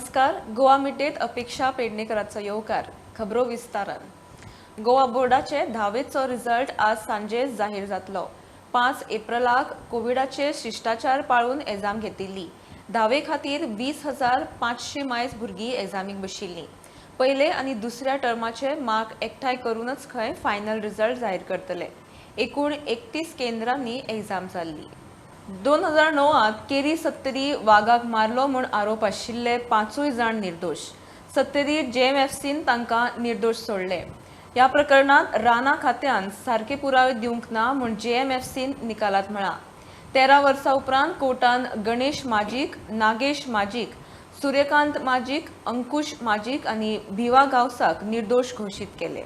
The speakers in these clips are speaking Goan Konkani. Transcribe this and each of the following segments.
नमस्कार. गोवा मिटेत अपेक्षा पेडणेकराचो येवकार. खबरो विस्तारान. गोवा बोर्डाचे धावेचो रिजल्ट आज सांजे जाहीर जातलो. 5 एप्रिलाक कोविडाचे शिष्टाचार पाळून एग्जाम घेतिल्ली. धावे खातीर 20,500 मायज भुरगीं एग्जामीक बशिल्लीं. पयले आनी दुसऱ्या टर्माचे मार्क एकठांय करूनच खंय फायनल रिजल्ट जाहीर करतले. एकूण 31 केंद्रांनी एग्जाम जाल्ली. 2009 केरी सत्तरी वागाक मारलो म्हूण आरोप आशिल्ले 5 जाण निर्दोष. सत्तरी JMFCन तांकां निर्दोष सोडले. ह्या प्रकरणांत राना खात्यान सारके पुरावे दिवंक ना म्हूण JMFCन निकालात म्हळां. 13 वर्सां उपरांत कोर्टान गणेश माजीक, नागेश माजीक, सूर्यकांत माजीक, अंकुश माजीक आनी भिवा गांवसाक निर्दोष घोशीत केले.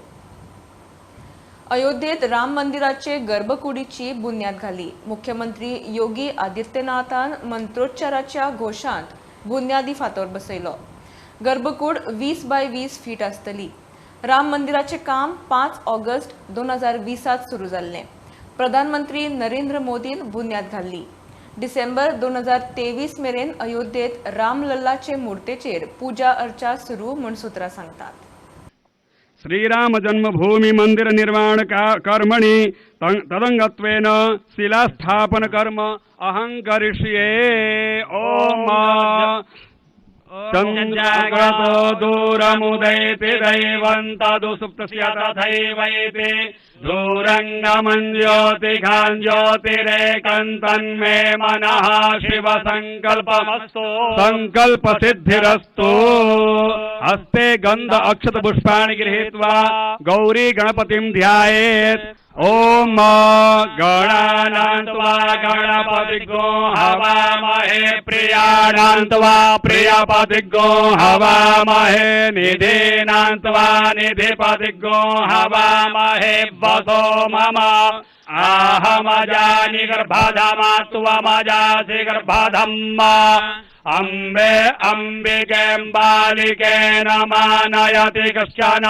अयोध्येत राम मंदिराचे गर्भकुडीची बुन्याद घाली. मुख्यमंत्री योगी आदित्यनाथान मंत्रोच्चाराच्या घोशांत बुन्यादी फातोर बसयलो. गर्भकूड 20 बाय 20 फीट आसतली. राम मंदिराचे काम 5 ऑगस्ट 2020 सुरू जाल्लें. प्रधानमंत्री नरेंद्र मोदीन बुन्याद घाल्ली. डिसेंबर 2023 मेरेन अयोध्येत रामलल्लाचे मूर्तेचेर पूजा अर्चा सुरू म्हूण सूत्रां सांगतात. श्रीराम जन्मभूमि मंदिर निर्माण कर्मणि तदंगत्वेन शिलास्थापन कर्म अहं करिष्ये. ओम चंद्रगतो दूरमुदैति दैवं तदुसुप्तस्य तथैवैति दूरंगमं ज्योतिघां ज्योतिरेकं तन्मे मनः शिव संकल्पमस्तु. संकल्प सिद्धिरस्तु. हस्ते गंध अक्षत पुष्पाणि गृहीत्वा गौरी गणपतिं ध्यायेत्. ओम गणानां त्वा गणपतिगो हवामहे, प्रियाणां त्वा प्रियपतिगो हवामहे, निधीनां त्वा निधिपतिगो हवामहे. वसो मम आहमजानि गर्भधमा त्वमजासि गर्भधम्म. अम्बे अंबिकें बालिकेन मानयति कश्चन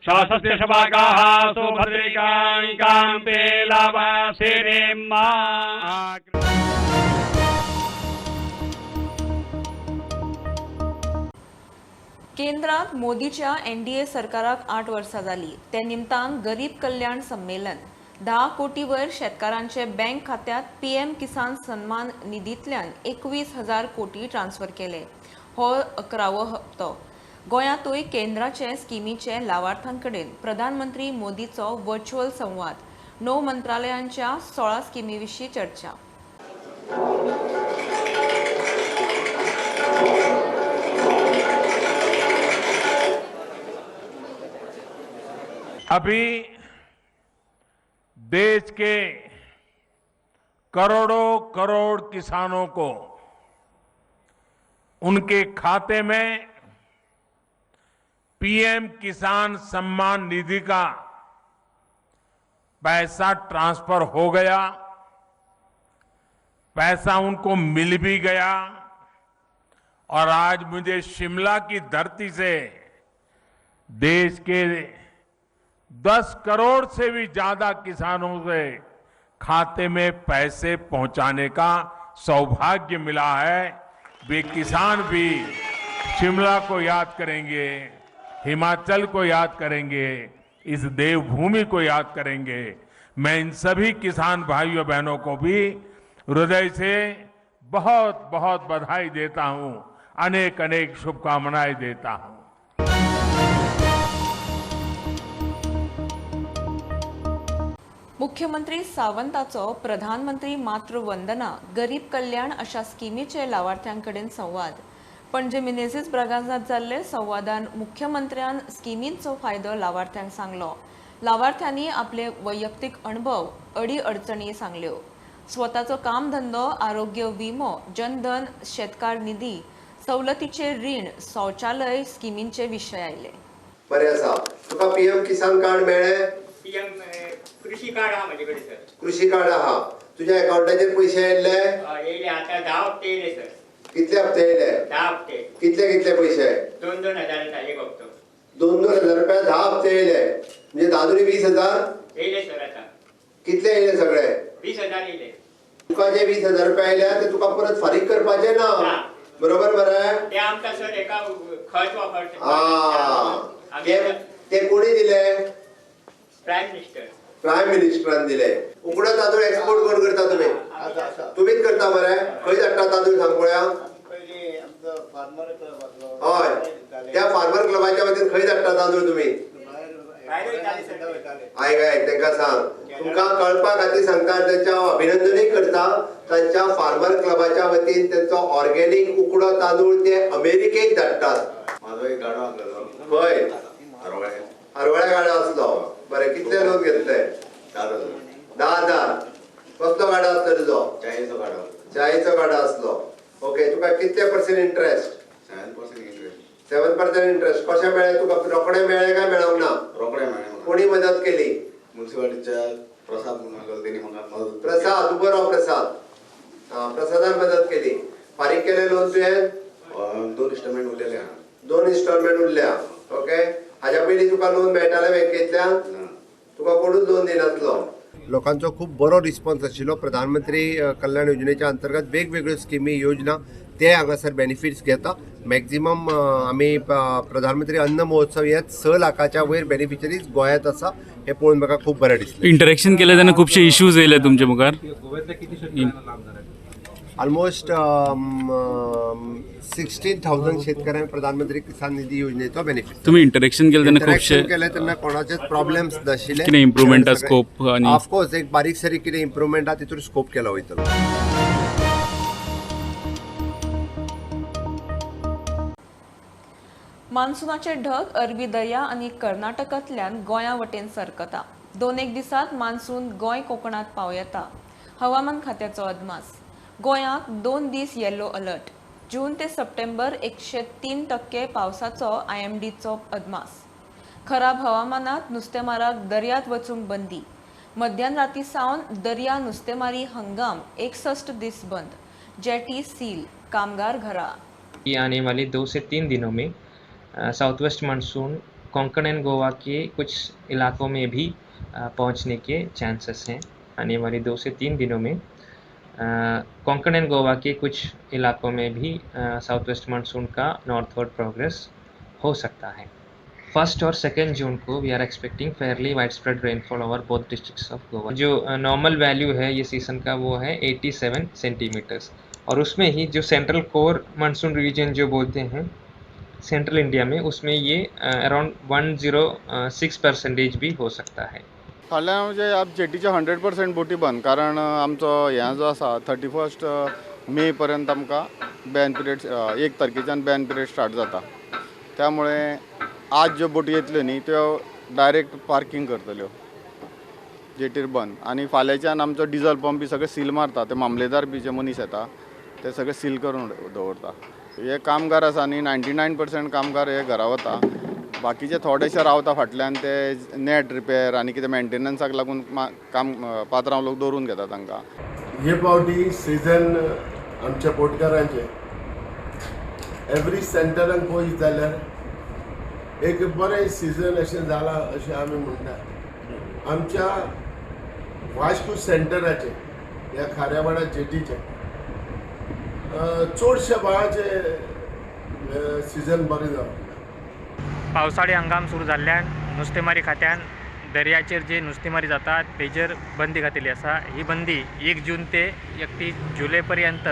शासस्य शवाकाः सुभद्रिकां कान्तिलवासिनीं. केंद्रात मोदीच्या NDA सरकाराक 8 वर्सां जाली. ते निमतान गरीब कल्याण संमेलन. 10 कोटी वयर शेतकारांचे बँक खात्यात PM किसान सन्मान निधींतल्यान 21,000 कोटी ट्रान्स्फर केले. हो 11वो हप्तो. गोंयांतूय केंद्राचे स्किमीचे लावार्थांकडेन प्रधानमंत्री मोदीचो वर्च्युअल संवाद. 9 मंत्रालयांच्या 16 स्किमी विशीं चर्चा. अभी देश के करोड़ों करोड़ किसानों को उनके खाते में पीएम किसान सम्मान निधि का पैसा ट्रांसफर हो गया, पैसा उनको मिल भी गया। और आज मुझे शिमला की धरती से देश के 10 करोड़ से भी ज्यादा किसानों से खाते में पैसे पहुंचाने का सौभाग्य मिला है। वे किसान भी शिमला को याद करेंगे, हिमाचल को याद करेंगे, इस देवभूमि को याद करेंगे। मैं इन सभी किसान भाइयों बहनों को भी हृदय से बहुत बहुत बधाई देता हूं, अनेक अनेक शुभकामनाएं देता हूं। मुख्यमंत्री सावंताचो प्रधानमंत्री मातृवंदना गरीब कल्याण अशा स्किमीचे लावार्थ्यांकडेन संवाद. पणजे मिनेझीस ब्रागांझात जाल्ले संवादान मुख्यमंत्र्यान स्किमींचो फायदो लावार्थ्यांक सांगलो. लावार्थ्यांनी आपले वैयक्तीक अणभव, अडी अडचणी सांगल्यो. स्वताचो कामधंदो, आरोग्य विमो, जनधन, शेतकार निधी, सवलतीचे रीण, शौचालय स्किमींचे विशय आयले. बरें आसा. तुका PM किसान कार्ड मेळ्ळें? पीएम कृषी कार्ड आहा म्हजे कडेन सर. कृषी कार्ड आहा. तुझ्या अकाउंटाचेर पयशे येयल्ले? येयले आतां 10 हप्ते येयले सर. कितले हप्ते येयले? 10 हप्ते. कितले कितले पयशे? 2-2 हजार येता एक हप्तो. 2-2 हजार रुपया 10 हप्ते येयले, म्हणजे 10 दुनी 20,000 येयले सर. आतां कितले येयले सगळे? 20,000 येयले. तुका जे 20,000 रुपया येयल्या ते तुका परत फारीक करपाचे ना. बरोबर मरे? ते आमकां सर एका खत वापरता. हा, ते ते कोणी दिले? Prime minister. प्रायम मिनिस्टरान दिले. उकडो तांदूळ एक्सपोर्ट कोण करता तुमी? तुमीच करता मरे? खंय धाडटा तांदूळ सांग पळोवया. पयलीं आमचो फार्मर क्लब आसलो. हय, त्या फार्मर क्लबाच्या वतीन खंय धाडटा तांदूळ तुमी? भायर वयताले सर ते. आयक आयक, तांकां सांग, तुमकां कळपा खातीर सांगता, तांच्या हांव अभिनंदनूय करता. तांच्या फार्मर क्लबाच्या वतीन तांचो ऑर्गेनीक उकडो तांदूळ ते अमेरिकेक धाडटात. म्हाजो एक गाडो आसलेलो. खंय? हरवळे. हरवळ्या गाडो आसलो. बरें, कितले लोन घेतले? 10,000. 10,000. कसलो गाडो आसलो तुजो? चायेचो गाडो. चायेचो गाडो आसलो. ओके, तुका कितले percent interest? 7% interest. 7% interest. कशें मेळ्ळें तुका? रोखडें मेळ्ळें काय मेळोंक ना? रोखडें मेळ्ळें म्हाका. कोणी मदत केली? मुन्सिपालिटीच्या प्रसाद म्हणून आसलो, तेणी म्हाका मदत. प्रसाद, उबो राव प्रसाद. हा, प्रसादान मदत केली. फारीक केलें लोन तुवें? दोन इन्स्टॉलमेंट उरलेले आहा. दोन इन्स्टॉलमेंट उरल्या. ओके, हाज्या पयलीं तुका लोन मेळटालें बँकेंतल्यान? ना. तुका कोणूच लोन दिनासलो. लोकांचो खूब बरो रिस्पॉन्स आशिल्लो. प्रधानमंत्री कल्याण योजनेच्या अंतर्गत वेगवेगळ्यो स्किमी, योजना ते हांगासर बेनिफिट्स घेता. मॅक्झिमम आमी प्रधानमंत्री अन्न महोत्सव ह्यात 6 लाखाच्या वयर बेनिफिशरीज गोंयांत आसा, हें पळोवन म्हाका खूब बरें दिसलें. इंटरेक्शन केलें तेन्ना खुबशे इश्यूज येयले तुमचे मुखार. ऑलमोस्ट 16,000 शेतकऱ्यांक प्रधानमंत्री किसान निधी योजनेचो बेनिफीट. तुमी इंटरेक्शन केलें तेन्ना खुबशे इंटरॅक्शन केलें तेन्ना कोणाचेच प्रॉब्लेम्स नाशिल्ले. कितें improvement आहा, scope आनी- ऑफकोर्स, एक बारीक सारीक कितें इम्प्रुवमेंट आहा, तितून स्कोप केला वयतलो. मान्सूनाचे ढग अरबी दर्या आनी कर्नाटकांतल्यान गोंया वटेन सरकता. दोन एक दिसांत मान्सून गोंय कोकणात पावं येता, हवामान खात्याचो अदमास. गोंयाक 2 दीस येलो अलर्ट. जून ते सप्टेंबर 103% पावसाचो आयएमडीचो अदमास. खराब हवामानात नुस्तेमाराक दर्यांत वचूंक बंदी. मध्यान राती सावन दर्या नुस्तेमारी हंगाम 61 दीस बंद. जेटी सील, कामगार घरा. कि आने वाले 2 से 3 दिनों में south west monsoon Konkan and Goa K कुछ इलाकों में भी पहुंचने के चांसेस हैं. आने वाले 2 से 3 दिनों में कोंकण एंड गोवा के कुछ इलाकों में भी साउथ वेस्ट मानसून का नॉर्थवर्ड प्रोग्रेस हो सकता है. 1 और 2 जून को we are expecting fairly wide spread rainfall over both districts of Goa. जो नॉर्मल वैल्यू है ये सीज़न का, वो है 87 सेंटीमीटर्स और उसमें ही जो सेंट्रल कोर मानसून रीजन जो बोलते हैं सेंट्रल इंडिया में, उसमें ये अराउंड 106% भी हो सकता है. फाल्यां म्हणजे आप जेटीचे 100% बोटी बंद, कारण आमचो हें जो आसा 31 मे पर्यंत आमकां बॅन पिरियड, 1 तारखेच्यान बॅन पिरियड स्टार्ट जाता. त्यामुळे आज ज्यो बोटी येतल्यो न्ही, त्यो डायरेक्ट पार्कींग करतल्यो जेटीर बंद. आनी फाल्यांच्यान आमचो डिजल पंप बी सगळे सील मारता. ते मामलेदार बी जे मनीस येता ते सगळे सील करून दवरता. हे कामगार आसा न्ही, 99% कामगार हे घरा वता. बाकीचे थोडेशे रावता फाटल्यान, ते नेट रिपेर आनी कितें मेंटेनन्साक लागून काम पात्रांव लोक दवरून घेता तांकां. हे पावटी सिजन आमच्या बोटकारांचे एवरी सेंटरान पळयत जाल्यार एक बरें सिजन अशें जालां अशें आमी म्हणटा. आमच्या वास्को सेंटराचे ह्या खाऱ्यावाडा जेटीचे चडशे बाळाचे सिजन बरें जालां. पावसाळी हंगाम सुरू जाल्ल्यान नुस्तेमारी खात्यान दर्याचेर जे नुस्तेमारी जाता तेजेर बंदी घातिल्ली आसा. ही बंदी 1 जून ते 31 जुलय पर्यंत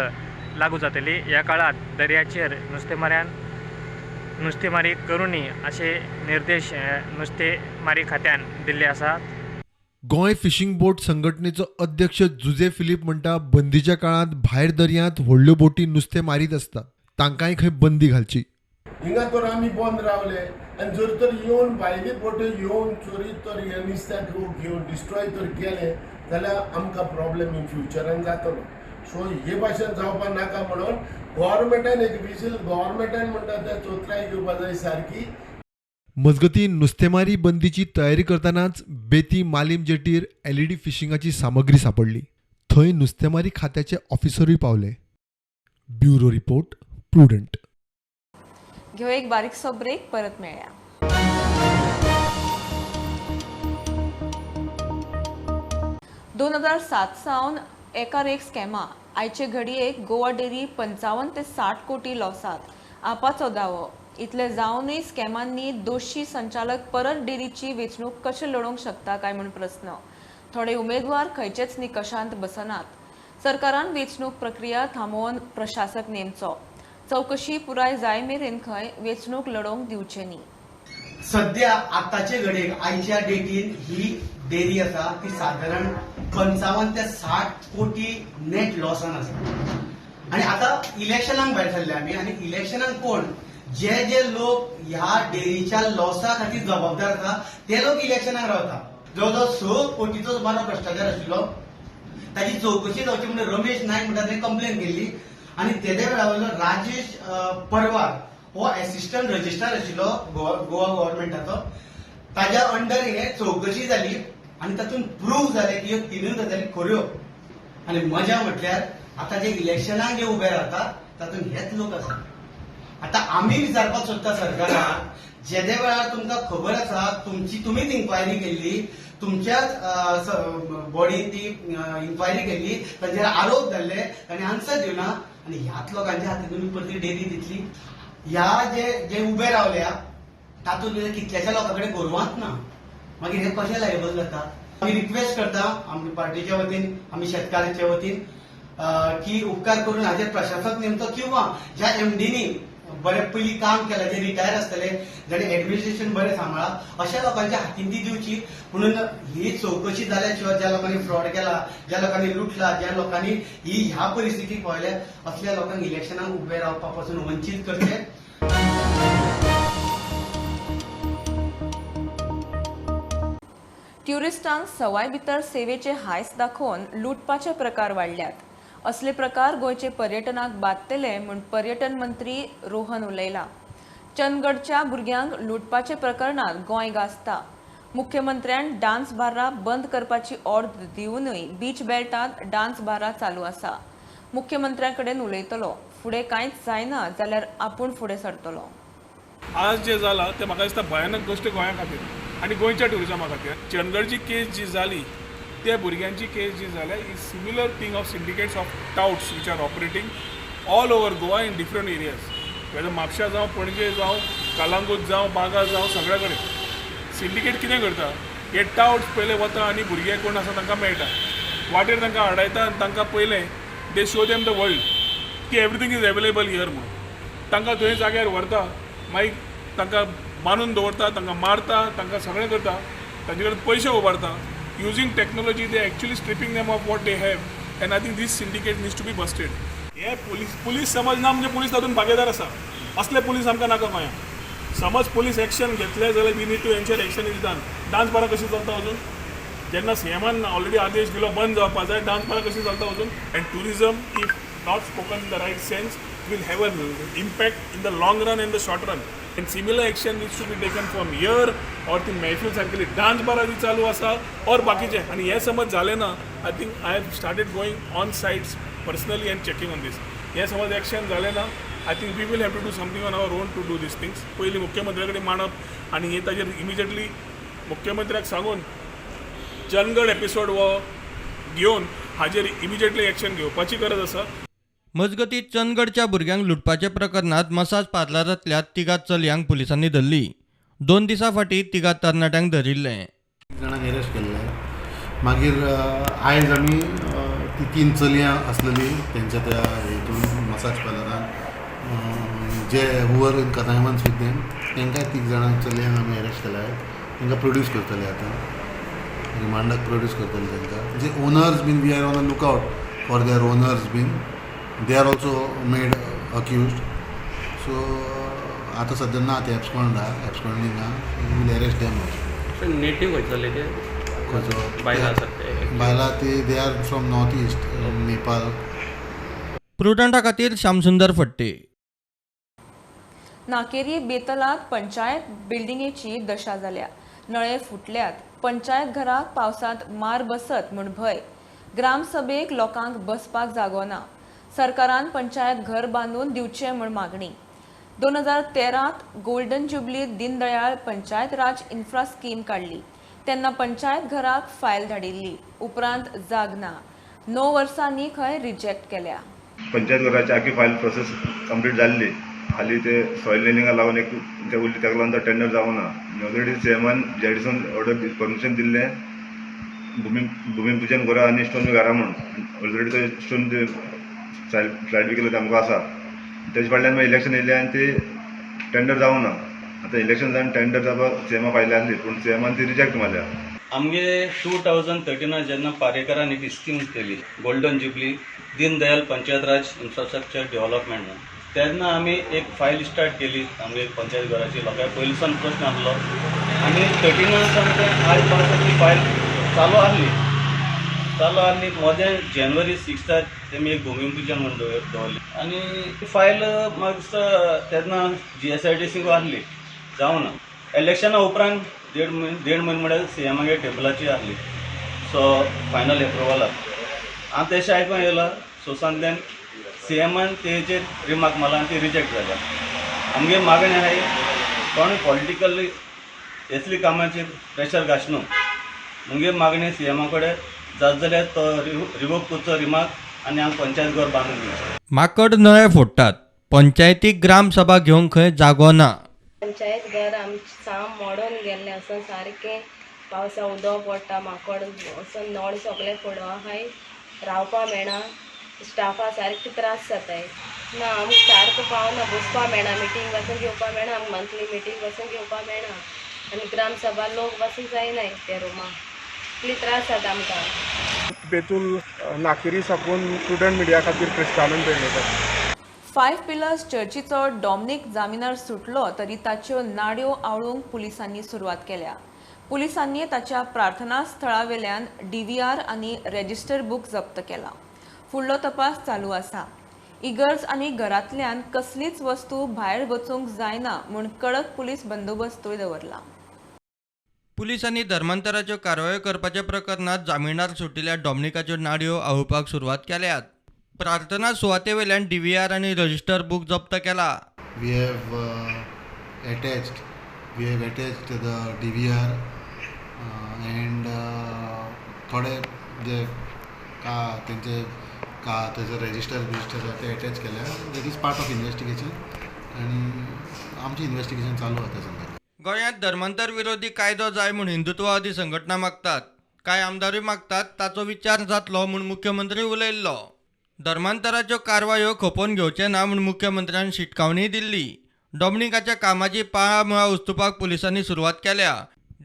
लागू जातली. ह्या काळांत दर्याचेर नुस्तेमाऱ्यान नुस्तेमारी करूं न्ही अशे निर्देश नुस्तेमारी खात्यान दिल्ले आसात. गोंय फिशींग बोट संघटनेचो अध्यक्ष जुजे फिलीप म्हणटा, बंदीच्या काळांत भायर दर्यांत व्हडल्यो बोटी नुस्तें मारीत आसतात, तांकांय खंय बंदी घालची. हिंगा तर आमी बंद रावले आनी जर तर येवन भायली बोटी येवन चोरी तर हे नुस्त्याक घेवन डिस्ट्रॉय तर केलें जाल्यार आमकां प्रॉब्लेम इन फ्युचरान जातलो. सो हे भाशेन जावपा नाका म्हणून गोवोरमेंटान एक विजील, गोवोरमेंटान म्हणटा ते चोत्राय घेवपा जाय सारकी. मजगतीं, नुस्तेमारी बंदीची तयारी करतनाच बेती मालीम जेटीर एलईडी फिशिंगाची सामग्री सांपडली. थंय नुस्तेमारी खात्याचे ऑफिसरूय पावले. Bureau report, Prudent. घेवया एक बारीकसो ब्रेक, परत मेळया. 2007 सावन एकार एक स्कॅमां. आयचे घडयेक गोवा डेअरी 55 ते 60 कोटी लॉसात आपाचो दावो. इतले जावनूय स्कॅमांनी दोशी संचालक परत डेअरीची वेंचणूक कशें लडोवंक शकता काय म्हूण प्रस्न. थोडे उमेदवार खंयचेच निकशांत बसनात. सरकारान वेंचणूक प्रक्रिया थांबोवन प्रशासक नेमचो. चवकशी पुराय जाय मेरेन खंय वेंचणूक लडोवंक दिवचे न्ही. सध्या आताचे घडयेक आयच्या डेटीन ही डेअरी आसा ती सादारण 55 ते 60 कोटी नेट लॉसान आसा. आनी आतां इलेक्शनाक भायर सरले आमी आनी इलेक्शनाक कोण जे जे लोक ह्या डेअरीच्या लॉसा खातीर जबाबदार आसा ते लोक इलेक्शनाक रावता. जवळ जवळ 6 कोटीचो सुमार भ्रश्टाचार आशिल्लो, ताची चवकशी जावची म्हणून रमेश नायक म्हणटा ताणें कंप्लेन केल्ली आनी तेदे वेळा वयलो राजेश परवार हो एसिस्टंट रजिस्ट्रार आशिल्लो गोवा गव्हर्मेंटाचो, ताज्या अंडर हे चवकशी जाली आनी तातूंत प्रूफ जालें की ह्यो तिनूय गजाली खऱ्यो. आनी मजा म्हटल्यार आतां जे इलेक्शनाक जे उबे रावता तातूंत हेच लोक आसा. आतां आमी विचारपाक सोदता सरकाराक, जेदे वेळार तुमकां खबर आसा तुमची तुमीच इन्क्वायरी केल्ली, तुमच्याच बॉडीन ती इन्क्वायरी केल्ली, तांचेर आरोप जाल्ले, तांणी आन्सर दिवना आनी ह्याच लोकांच्या हातीन तुमी परती डेअरी दितली. ह्या जे जे उबे रावल्या तातूंत कितल्याश्या लोकां कडेन गोरवांच ना, मागीर हे कशें लायबल जाता. आमी रिक्वेस्ट करता आमच्या पार्टीच्या वतीन, आमी शेतकारांच्या वतीन की उपकार करून हाजेर प्रशासक नेमचो किंवा ज्या एमडीनी बरें पयलीं काम केलां, जे रिटायर आसतले, जाणें एडमिनिस्ट्रेशन बरें सांबाळा, अशा लोकांच्या हातीन ती दिवची. म्हणून ही चवकशी जाल्या शिवाय ज्या लोकांनी फ्रॉड केला, ज्या लोकांनी लुटला, ज्या लोकांनी ही ह्या परिस्थितीक पावयल्या, असल्या लोकांक इलेक्शनाक उबे रावपा पासून वंचीत करचे. ट्युरिस्टांक सवाय भितर सेवेचे हायस दाखोवन लुटपाचे प्रकार वाडल्यात. असले प्रकार गोंयचे पर्यटनाक बादतले म्हूण पर्यटन मंत्री रोहन उलयला. चंदगडच्या भुरग्यांक लुटपाचे प्रकरणांत गोंय गाजता. मुख्यमंत्र्यान डान्स बारां बंद करपाची ऑर्द दिवनूय बीच बेल्टांत डान्स बारां चालू आसा. मुख्यमंत्र्या कडेन उलयतलो, फुडें कांयच जायना जाल्यार आपूण फुडें सरतलो. आज जे जाला ते म्हाका दिसता भयानक गोश्ट गोंया खातीर आनी गोंयच्या ट्युरिजमा खातीर. चंदगडची केस जी जाली, त्या भुरग्यांची केस जी जाल्या, is similar thing of syndicates of touts which are operating all over Goa in different areas. Whether म्हापशा जावं, पणजे जावं, कलांगूट जावं, बागा जावं, सगळ्या कडेन सिंडिकेट कितें करता, हे टावट्स पयले वता आनी भुरगे कोण आसा तांकां मेळटा, वाटेर तांकां आडायता आनी तांकां पयलें they show them the world की एवरीथींग is available here म्हणून तांकां थंय जाग्यार व्हरता, मागीर तांकां बांदून दवरता, तांकां मारता, तांकां सगळें करता, तांचे कडेन पयशे उबारता. Using technology they actually stripping them of what they have, and I think this syndicate needs to be busted. हे पुलीस समज ना म्हणजे पुलीस तातूंत भागीदार आसा, असले पुलीस आमकां नाका गोंयांत. समज पुलीस एक्शन घेतले जाल्यार we need to ensure action is done. Dance बारां कशी चलता अजून? जेन्ना सीएमान ऑलरेडी आदेश दिलो बंद जावपा जाय, डान्स बारां कशी चलता अजून? And tourism if not spoken in the right sense will have an impact in the long run and the short run. And similar action needs to be taken from here or ती महफील सारकेली डान्स बारां जी चालू आसा or बाकीचे. आनी हें समज जालें ना, I think I have started going on sites personally and checking on this. हें समज एक्शन जालें ना, I think we will have to do something on our own to do these things. पयलीं मुख्यमंत्र्या कडेन मांडप आनी हें ताजेर इमिजिएटली मुख्यमंत्र्याक सांगून चंदगड एपिसोड हो घेवन हाजेर इमिजिएटली एक्शन घेवपाची गरज आसा. मजगतीं चंदगडच्या भुरग्यांक लुटपाच्या प्रकरणांत मसाज पार्लरांतल्या तिगा चलयांक पुलिसांनी धरली. 2 दिसां फाटीं तिगा तरणाट्यांक धरिल्ले. जाणांक अरेस्ट केल्ले. मागीर आयज आमी ती 3 चलयां आसलेली तेंच्या त्या हितून मसाज पार्लरान जे who were in connivance with them, तांकां 3 जाणां चलयांक आमी अरेस्ट केल्या. तांकां प्रोड्यूस करतले आतां, रिमांडाक प्रोड्यूस करतले तांकां. जे owners been we are on a lookout for their owners been, they are also made accused. So आतां सद्या ना ते एब्सकॉन्ड एब्सकॉन्डिंग ना, we'll arrest them also. Native खंयसरले ते? खंयचो बायलां आसात ते? बायलां ते they are from north east, Nepal. प्रुडंटा खातीर श्यामसुंदर फट्टे. नाकेरी बेतलात पंचायत बिल्डिंगेची दशा जाल्या. नळे फुटल्यात, पंचायत घराक पावसांत मार बसत म्हूण भंय. ग्रामसभेक लोकांक बसपाक जागो ना. सरकारान पंचायत घर बांदून दिवचें म्हूण मागणी. 2013 golden jubilee Deendayal Panchayat Raj infra scheme काडली तेन्ना पंचायत घराक फायल धाडिल्ली, उपरांत जाग ना. 9 वर्सांनी खंय रिजेक्ट केल्या. पंचायत घराची आखी फायल प्रोसेस कंप्लीट जाल्ली. हाली ते सॉयल लेवलिंगा लागून एक ते उरली, ताका लागून तो टेंडर जावना. ऑलरेडी सीएमान जीआयडीसीन ऑर्डर परमिशन दिल्लें भुमी पूजन करा आनी स्टोन बी घाला म्हूण. ऑलरेडी तो स्टोन फ्लायट बी केलो ते आमकां आसा. तेजे फाटल्यान मागीर इलेक्शन येयलें आनी ती टेंडर जावना. आतां इलेक्शन जावन टेंडर जावपाक सीएमा फायल आसली, पूण सीएमान ती रिजेक्ट मारल्या. आमगे 2013 जेन्ना पारेकरान एक स्कीम केली, Golden Jubilee Deendayal Panchayat Raj Infrastructure Development म्हणून, तेन्ना आमी एक फायल स्टार्ट केली आमगे पंचायत घराची. लोकांक पयलीं प्रश्न आसलो आनी 13 सावन ते आयज पासून ती फायल चालू आहली, चालू आहली. मदें जानेवारी 6 तेमी एक भुमीपूजन म्हणून दवरलें आनी ती फायल म्हाका दिसता तेन्ना जीएसआयडीसीक आहली, जावना. इलेक्शना उपरांत देड म्हयनो म्हळ्यार सीएमागे टेबलाचेर आहली, सो फायनल एप्रुवलाक. आतां तेशें आयकोन येयलां सोसांतल्यान सीएमान तेजेर रिमार्क मारला आनी ती रिजेक्ट जाल्या. आमगे मागणी आहाय, कोण पॉलिटिकली असली कामाचेर प्रेशर घालचे न्हू. मुगे मागणी सीएमा कडेन जात जाल्यार तो रिवोक करचो रिमार्क आनी आमकां पंचायत घर बांदून दिवचें. माकड नळे फोडटात, पंचायतीक ग्रामसभा घेवंक खंय जागो ना. पंचायत घर आमचें साम मोडून गेल्लें आसा सारकें. पावसा उदक पडटा, माकोड वचून नळ सगळे फोडो आहाय, रावपा मेळना. स्टाफा सारके त्रास जाताय. ना, आमकां सारको पावना, बसपा मेळना, मिटींग पासून घेवपा मेळना. आमकां मंथली मिटींग पासून घेवपा मेळना आनी ग्रामसभा लोक पासून जायनाय त्या रुमा. इतले त्रास जाता आमकां. बेतूल नाकेरी साकून प्रुडंट मिडिया खातीर क्रिस्तानंद पेडणेकर. फायव्ह पिलर्स चर्चीचो डॉमनिक जामिनार सुटलो तरी ताच्यो नाड्यो आवळूंक पुलिसांनी सुरवात केल्या. पुलिसांनी ताच्या प्रार्थना स्थळावेल्यान डीव्हीआर आनी रेजिस्टर बूक जप्त केला. फुडलो तपास चालू आसा. इगर्ज आनी घरांतल्यान कसलीच वस्तू भायर वचूंक जायना म्हूण कडक पुलीस बंदोबस्तूय दवरला. पुलिसांनी धर्मांतराच्यो कारवायो करपाच्या प्रकरणात जामिनार सुटिल्ल्या डॉमनिकाच्यो नाडयो आळुपाक सुरवात केल्यात. प्रार्थना सुवातेवेल्यान डीव्हीआर आनी रजिस्टर बूक जप्त केला. We have attached the DVR and थोडे जे का तेंचे का तेजो रेजिस्टर बिजिस्टर आसा ते एटॅच केल्या. That is part of investigation आनी आमचें इन्वेस्टिगेशन चालू आसा त्या संदर्भात. गोंयांत धर्मांतर विरोधी कायदो जाय म्हूण हिंदुत्ववादी संघटना मागतात, कांय आमदारूय मागतात. ताचो विचार जातलो म्हूण मुख्यमंत्री उलयल्लो. धर्मांतराच्यो कारवायो खपोवन घेवचे ना म्हूण मुख्यमंत्र्यान शिटकावणी दिल्ली. डॉमनिकाच्या कामाची पाळां मुळां उस्तुपाक पुलिसांनी सुरवात केल्या.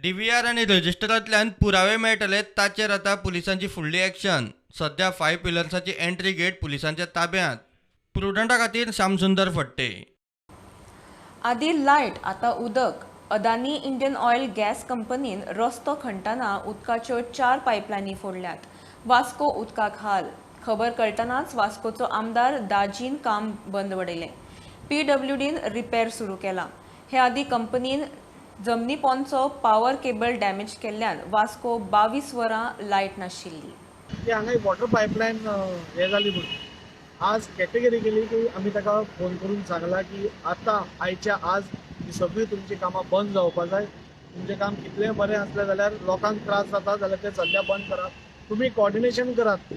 डीव्हीआर आनी रजिस्टरांतल्यान पुरावे मेळटले ताचेर आतां पुलिसांची फुडली एक्शन. सध्या फायव्ह पिलर्साची एंट्री गेट पुलिसांच्या ताब्यांत. प्रुडंटा खातीर श्यामसुंदर फडते. आदी लायट, आता उदक. अदानी इंडियन ऑयल गॅस कंपनीन रस्तो खणटना उदकाच्यो चार पायपलायनी फोडल्यात. वास्को उदकाक हाल. खबर कळटनाच वास्कोचो आमदार दाजीन काम बंद वडयलें. पीडब्ल्यूडीन रिपेर सुरू केला. हे आदी कंपनीन जमनी पोंचो पावर केबल डॅमेज केल्ल्यान वास्को 22 वरां लायट नाशिल्ली. की हांगा एक वॉटर पायपलायन हे जाली म्हणून आज कॅटेगरिकली की आमी ताका फोन करून सांगला की आतां आयच्या आज ही सगळीं तुमची कामां बंद जावपा जाय. तुमचें काम कितलेंय बरें आसलें जाल्यार लोकांक त्रास जाता जाल्यार तें सद्या बंद करात. तुमी कॉर्डिनेशन करात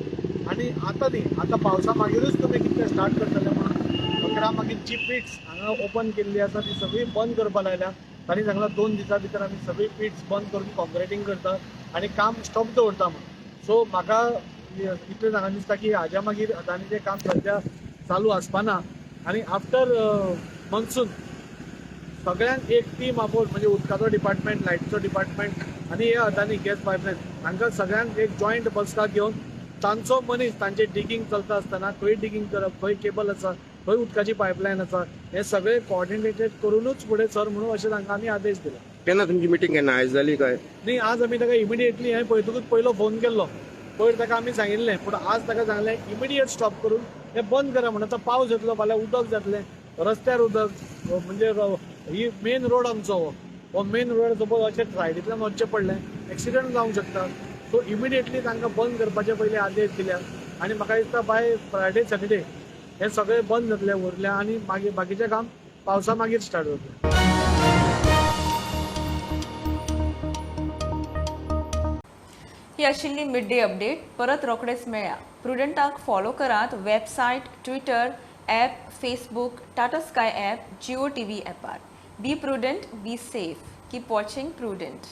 आनी आतां न्ही, आतां पावसा मागीरूच तुमी कितें स्टार्ट करतले म्हणून अकरा मागीर जी पिट्स हांगा ओपन केल्ली आसा ती सगळी बंद करपा लायल्या. तांणी सांगलां, 2 दिसां भितर आमी सगळी पिट्स बंद करून कॉन्क्रिटींग करता आनी काम स्टॉप दवरता म्हणून. सो म्हाका इतलें सांगन दिसता की हाज्या मागीर अदानीचें काम सद्या चालू आसपाना आनी आफ्टर मॉन्सून सगळ्यांक एक टीम आपोवन, म्हणजे उदकाचो डिपार्टमेंट, लायटीचो डिपार्टमेंट आनी हे अदानी गॅस पायपलायन, हांकां सगळ्यांक एक जॉयंट बसका घेवन तांचो मनीस तांचे डिगींग चलता आसतना खंय डिगींग करप, खंय केबल आसा, खंय उदकाची पायपलायन आसा, हे सगळे कॉर्डिनेटेड करुनूच फुडें सर म्हणून अशें तांकां आमी आदेश दिला. केन्ना तुमची मिटींग, केन्ना, आयज जाली काय? न्ही, आज आमी ताका इमिडिएटली हें पळयतकूच पयलो फोन केल्लो. पयर ताका आमी सांगिल्लें, पूण आज ताका सांगलें इमिडिएट स्टॉप करून हें बंद करा म्हणून. आतां पावस येतलो, फाल्यां उदक जातलें रस्त्यार, उदक म्हणजे ही मेन रोड आमचो हो हो मेन रोड सपोज अशें सायडींतल्यान वचचें पडलें, एक्सिडंट जावंक शकता. सो इमिडिएटली तांकां बंद करपाचे पयलीं आदेश दिल्या आनी म्हाका दिसता बाय फ्रायडे सॅटर्डे हें सगळें बंद जातलें उरलें आनी मागीर बाकीचें काम पावसा मागीर स्टार्ट जातलें. ही आशिल्ली मिड डे अपडेट. परत रोखडेच मेळया. प्रुडंटाक फॉलो करात website, Twitter, app, Facebook, Tata Sky app, Jio TV ॲपार. Be prudent, be safe, keep watching Prudent.